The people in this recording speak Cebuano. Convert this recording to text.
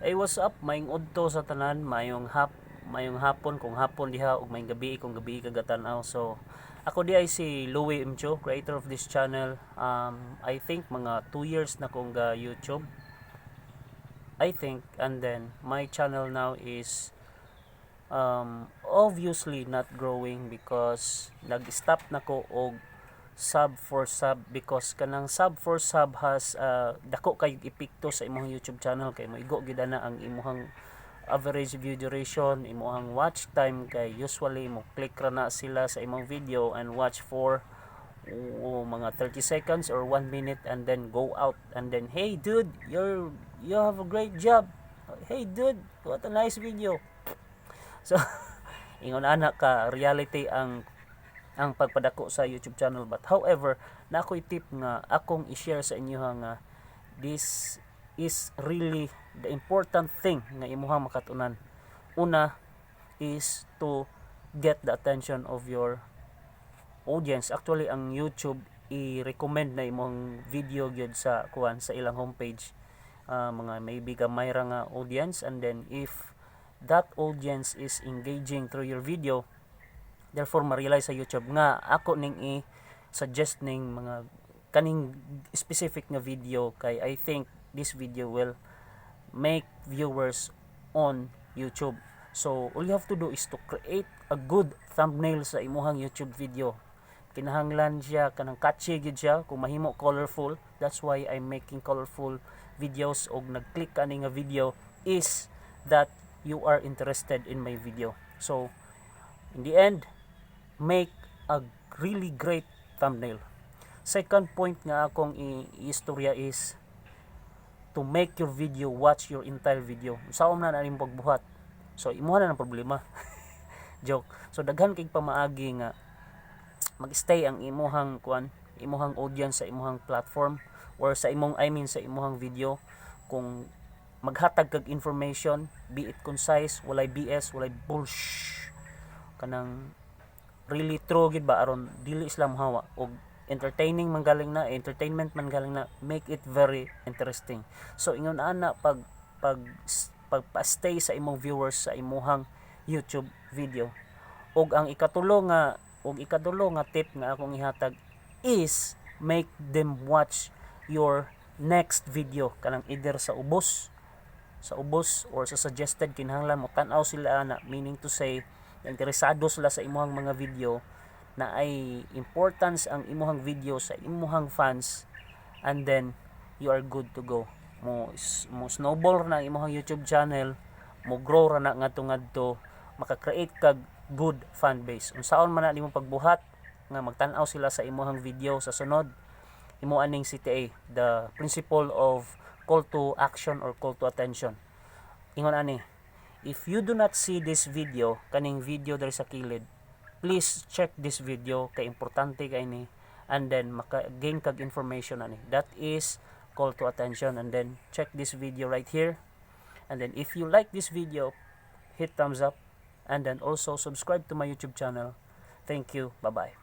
Hey, what's up? Maayong udto sa tanan, maayong hapon kung hapon diha ug maayong gabi kung gabi ka gatan-aw. So, ako diay si Louie Mcho, creator of this channel. I think mga 2 years na kong ga YouTube. I think, and then my channel now is obviously not growing because nag-stop na ko og sub for sub, because kanang sub for sub has dako kay epekto sa imong YouTube channel kay moigo gyud na ang imong average view duration, imong watch time, kay usually mo click ra na sila sa imong video and watch for mga 30 seconds or 1 minute and then go out and then, "Hey dude, you have a great job. Hey dude, what a nice video." So ingon ana ka reality ang pagpadako sa YouTube channel. But however, naa ko'y tip nga akong i-share sa inyo nga this is really the important thing nga imuhang makatunan. Una is to get the attention of your audience. Actually, ang YouTube, i-recommend na imong video gyud sa kuan, sa ilang homepage, mga maybe gamay ra nga audience, and then if that audience is engaging through your video, therefore ma-realize sa YouTube nga ako ning i-suggest ning mga kaning specific nga video kay I think this video will make viewers on YouTube. So all you have to do is to create a good thumbnail sa imuhang YouTube video. Kinahanglan siya kanang catchy gyud siya, kung mahimo colorful. That's why I'm making colorful videos, og nag-click ani nga video is that you are interested in my video. So in the end, make a really great thumbnail. Second point nga akong i-istorya is to make your video watch your entire video. Unsaon na na pagbuhat? So imuha na ng problema. Joke. So daghan kay pamaagi nga mag-stay ang imuhang kuan, imuhang audience sa imuhang platform or sa imong, I mean, sa imuhang video kung maghatag kag information, be it concise, walay BS, walay bullshit, kanang really true gid ba, aron dili sila mohawa, og entertaining man galing na, entertainment man galing na, make it very interesting. So ingon ana pag pagpa-stay sa imong viewers sa imuhang YouTube video. Ug ang ikatulo nga tip nga akong ihatag is make them watch your next video, kanang either sa ubos or sa suggested. Kinahanglan mo tan-aw sila ana, meaning to say interesado sila sa imuhang mga video, na ay importance ang imuhang video sa imuhang fans, and then you are good to go. Mo snowball na ang imuhang YouTube channel, mo grow ra na ngadto ngadto maka-create kag good fan base. Unsaon man na nimo pagbuhat nga magtan-aw sila sa imuhang video sa sunod, imo aning CTA, the principle of call to action or call to attention. Ingon ani: "If you do not see this video," kaning video diri sa kilid, "please check this video kay importante kay ni," and then maka-gain kag information ani. That is call to attention. And then check this video right here, and then if you like this video, hit thumbs up and then also subscribe to my YouTube channel. Thank you. Bye bye.